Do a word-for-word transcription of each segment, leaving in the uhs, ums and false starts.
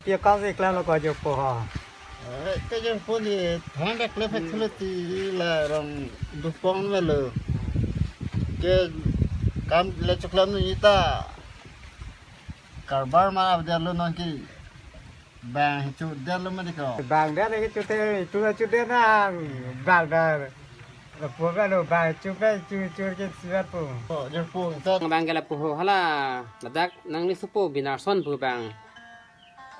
Ke kam si klemlo ko jo po ha. Eh, ke jeng po ni thang dak le facility la rong dupong melo. Ke kam le chuklam ni ta karbar ma avdar lo non ki bang hichu dar lo ma diko. Bang dar ke chute, itu la chute na bang dar. Lapu kan lo bang chu pe chu chu ke siwat pu. Oh, jeng po ta. Bang ke lapu ho hala ladak nangli supo Binarson pu bang.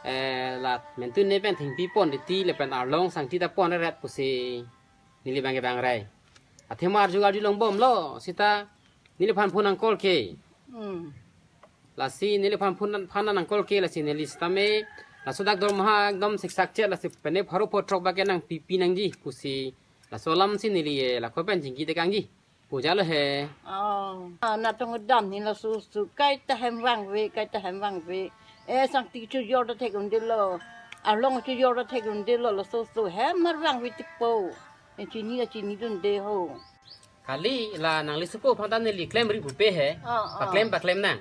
Eh, la mentun ne pen thengpi pon titi lapen arlong sangti ta pon ret pusi neli bang ke bang rai. Athema arju arjulong bomlo seta neliphan phone nang call ke. Hmm. Lasi neliphan phone phan nang call ke lasi neli sitame laso dak dormaha ekdom siksak chet lasi pene pharo pho throk bak ke nangpipi nangji pusi laso alam si neli, eh, lakho pen chingki tekangji. Puja lo he. Oh. Ah, natong dam ni laso su kai ta hem vangve, kai ta hem vangve. Eh, sangti chojor ta thek un-e lo. Arlong chojor ta thek un-e lo, laso su hem mar vangve tipo. Eh, chini, eh, chinidunde ho. Kali la nangli supo aphan ta neli klemri pupe he. Ah, ah. Paklem, paklem nang.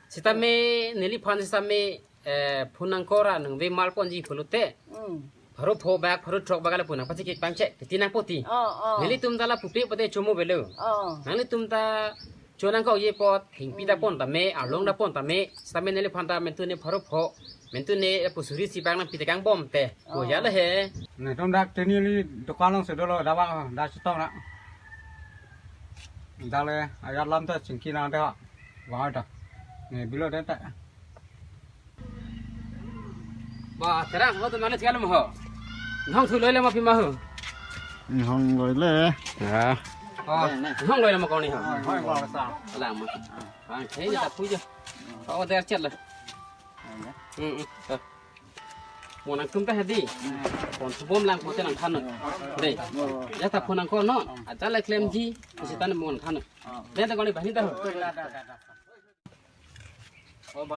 Sitame neliphan sitame, eh, phone nang call ra nangve mal ponji pulote. Hmm. Pharo pho bak, pharo throk bak lapu nangpachekik pangchek, titi nangpo ti. Oh, oh. Nelitum ta la pupe pote chomo avelo. Oh. Nanglitum ta cho nangkokji apot, thengpi ta pon tame, arlong ta pon tame, sitame neliphan ta mentun ne pharo pho, mentun ne lapu suri isi bak nangpi tekang bom te. Oh. Puja lo he. Netum dak tini li dukan along si dolo, daba, dak chetong na. Dak le, ajat lam ta chingki nang te ha. Wah ta. Ne bilo de ta. Ba, Terang, lo tu nangli tiga lem ho. Inghong thu loi le ma pima ho. Inghong loi le. Ya. Oh, inghong loi le ma koni ho. Inghong loi sa. Alang ma. Ah, khe ni ta pui je. Oh, der chet le. Hmm, hmm. Mo nangtum ta hedi. Pon subom lang pote nangthan. Dei. Ya ta phone nang call non. Acha le klemji. Sita ne mo nangthan. Dei ta koni bahini ta ho.